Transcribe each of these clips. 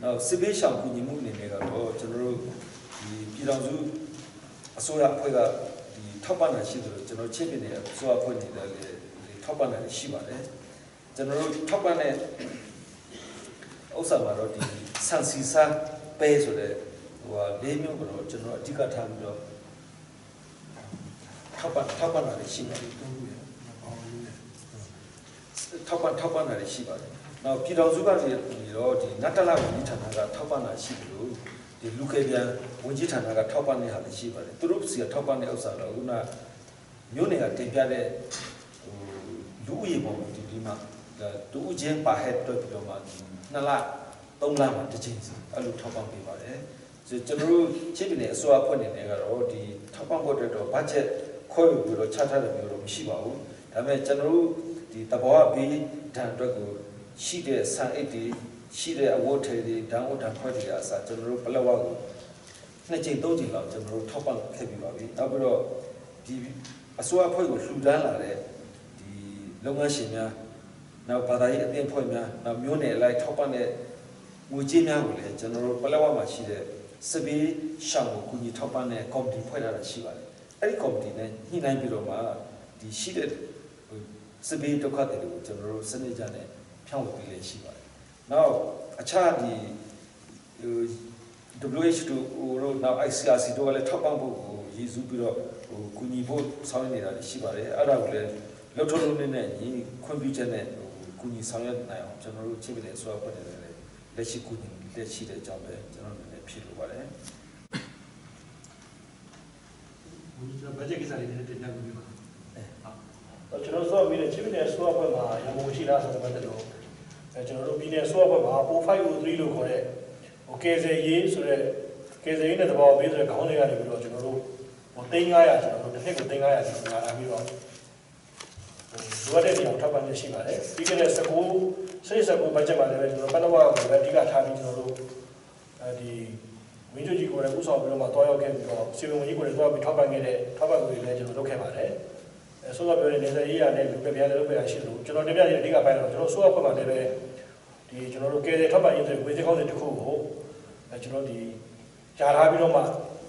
နောက်စစ်ဘေးရှောင်ကူညီမှုအနေနဲ့ကတော့ကျွန်တော်တို့ဒီပြည်ထောင်စုအစိုးရအဖွဲ့ကဒီထောက်ပံ့တာရှိသလိုကျွန်တော်ချင်းပြည်နယ်အစိုးရအဖွဲ့အနေနဲ့လည်းထောက်ပံ့တာရှိပါတယ်ကျွန်တော်တို့ထောက်ပံ့တဲ့ဥစ္စာမှာတော့ဒီဆန်စီစာပဲဆိုတဲ့ဟိုဟာ၄မျိုးကိုတော့ကျွန်တော်အဓိကထားပြီးတော့ထောက်ပံ့ထောက်ပံ့တာရှိပါတယ်ထောက်ပံ့ထောက်ပံ့တာရှိပါတယ်နောက်ပြည်တော်စုကနေပြီးတော့ဒီနတ်တလဝန်ကြီးဌာနကထောက်ပံ့တာရှိတယ်လို့ဒီလူကယ်ပြန်ဝန်ကြီးဌာနကထောက်ပံ့တဲ့ဟာလည်းရှိပါတယ်သူတို့စီကထောက်ပံ့တဲ့ဥစ္စာတော့ခုနမြို့နယ်ကတင်ပြတဲ့ဟိုလူဦးရေပေါ်မှာဒီဒီမှာတူဦးချင်းပါဟက်တွက်ပြီးတော့မှနှစ်လသုံးလမှာတစ်ချိန်စီအဲ့လိုထောက်ပံ့ပေးပါတယ်ကျွန်တော်တို့ချင်းပြည်နယ်အစိုးရဖွဲ့နေတယ်ကတော့ဒီထောက်ပံ့ဖို့အတွက်တော့ဘတ်ဂျက်ခွဲပြီးတော့ချထားတယ်မျိုးတော့မရှိပါဘူးဒါပေမဲ့ကျွန်တော်တို့ဒီတဘောဘေးဒဏ်အတွက်ကိုရှိတဲ့ဆန်အိတ်တွေရှိတဲ့အဝတ်ထည်တွေဒဏ်ဝတ်ဒဏ်ခွဲတွေအစားကျွန်တော်တို့ပလက်ဝကိုနှစ်ကြိမ်သုံးကြိမ်လောက်ကျွန်တော်တို့ထောက်ပံ့ခဲ့ပြီးပါပြီနောက်ပြီးတော့ဒီအစိုးရဖွဲ့ကိုလှူဒန်းလာတဲ့ဒီလုပ်ငန်းရှင်များနောက်ဘာသာရေးအသင်းဖွဲ့များနောက်မျိုးနယ်အလိုက်ထောက်ပံ့တဲ့ငွေကြေးများကိုလည်းကျွန်တော်တို့ပလက်ဝမှာရှိတဲ့စစ်ဘေးရှောင်ကိုကူညီထောက်ပံ့တဲ့ကော်မတီဖွဲ့ထားတာရှိပါတယ်အဲ့ဒီကော်မတီနဲ့ညှိနှိုင်းပြီးတော့မှဒီရှိတဲ့စစ်ဘေးဒုက္ခတွေကိုကျွန်တော်တို့စနစ်ကြနဲ့ဖြန့်ဝေပေးလည်းရှိပါတယ်နောက်အခြားဒီ WHO တို့နောက် ICRC တို့ကလည်းထောက်ပံ့ဖို့ကိုရည်စူးပြီးတော့ဟိုကူညီဖို့ဆောင်ရွက်နေတာရှိပါတယ်အဲ့ဒါကိုလည်းလှုပ်ထုံးလုံးနဲ့ညီခွင့်ပြုချက်နဲ့ဟိုကူညီဆောင်ရွက်နိုင်အောင်ကျွန်တော်တို့ချင်းပြည်နယ်အစိုးရဖွဲ့နေတယ်လက်ရှိကူညီလက်ရှိတဲ့အကြောင်းပဲကျွန်တော်တို့လည်းဖြည့်လိုပါတယ် ဘုရားကျွန်တော်ဘတ်ဂျက်ကိစ္စလေးနည်းနည်းတင်ပြပေးပါ ကျွန်တော်ဆိုပြီးတဲ့ချင်းပြည်နယ်ဆိုအဖွဲ့မှာရန်ကုန်ရှိလားဆိုတော့ပတ်သက်လို့အဲကျွန်တော်တို့ပြည်နယ်ဆိုအဖွဲ့မှာ0503လို့ခေါ်တဲ့ဟိုကေဇေရေးဆိုတဲ့ကေဇေရေးနဲ့တဘောပေးဆိုတဲ့ခေါင်းတွေကနေပြီးတော့ကျွန်တော်တို့ဟို3900ကျွန်တော်တို့တစ်နှစ်ကို3900ကျွန်တော်လာပြီးတော့ဟိုလိုအပ်တဲ့နေရာကိုထောက်ပံ့နေရှိပါတယ်ပြီးခဲ့တဲ့19 19ဘတ်ဂျက်မှာလည်းပဲကျွန်တော်ပတ်တော့ကိုပဲအဓိကထားပြီးကျွန်တော်တို့အဲဒီဝင်းကျကြီးကိုယ်လည်းဥဆောင်ပြီးတော့မှတွားရောက်ခဲ့ပြီးတော့စီမံဝန်ကြီးကိုယ်လည်းတွားပြီးထောက်ပံ့ခဲ့တဲ့ထောက်ပံ့ငွေတွေလည်းကျွန်တော်လုပ်ခဲ့ပါတယ်အဲဆိုတော့ပြောတဲ့နေစရေးရနဲ့လူပြပြလည်းလုပ်ပြရရှိလို့ကျွန်တော်တင်ပြရတဲ့အဓိကပိုင်းတော့ကျွန်တော်ဆိုရဖွဲ့မှာလည်းပဲဒီကျွန်တော်တို့ကဲတဲ့ထောက်ပံ့ရေးတွေဝေးစကောင်းတွေတစ်ခုကိုအဲကျွန်တော်ဒီဂျာထားပြီးတော့မှ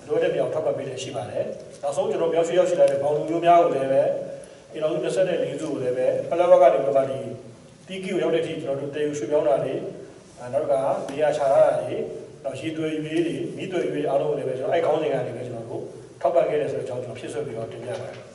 လိုတဲ့မြောင်ထောက်ပံ့ပေးတဲ့ရှိပါတယ်နောက်ဆုံးကျွန်တော်ပြောရှိရောက်ရှိလာတဲ့ဘောင်လူမျိုးများကိုလည်းပဲအင်တော်စု24စုကိုလည်းပဲပလဝကနေပြီးတော့ဒီတီကီကိုရောက်တဲ့အထိကျွန်တော်တို့တေယူရွှေပြောင်းတာတွေနောက်ကနေရာချထားတာတွေနောက်ရေသွေးရွေးတွေမိသွေးရွေးအားလုံးကိုလည်းပဲကျွန်တော်အဲ့ခေါင်းစဉ်ကနေပဲကျွန်တော်တို့ထောက်ပံ့ခဲ့တယ်ဆိုတဲ့အကြောင်းကျွန်တော်ဖြစ်ဆွပြီးတော့တင်ပြပါတယ်။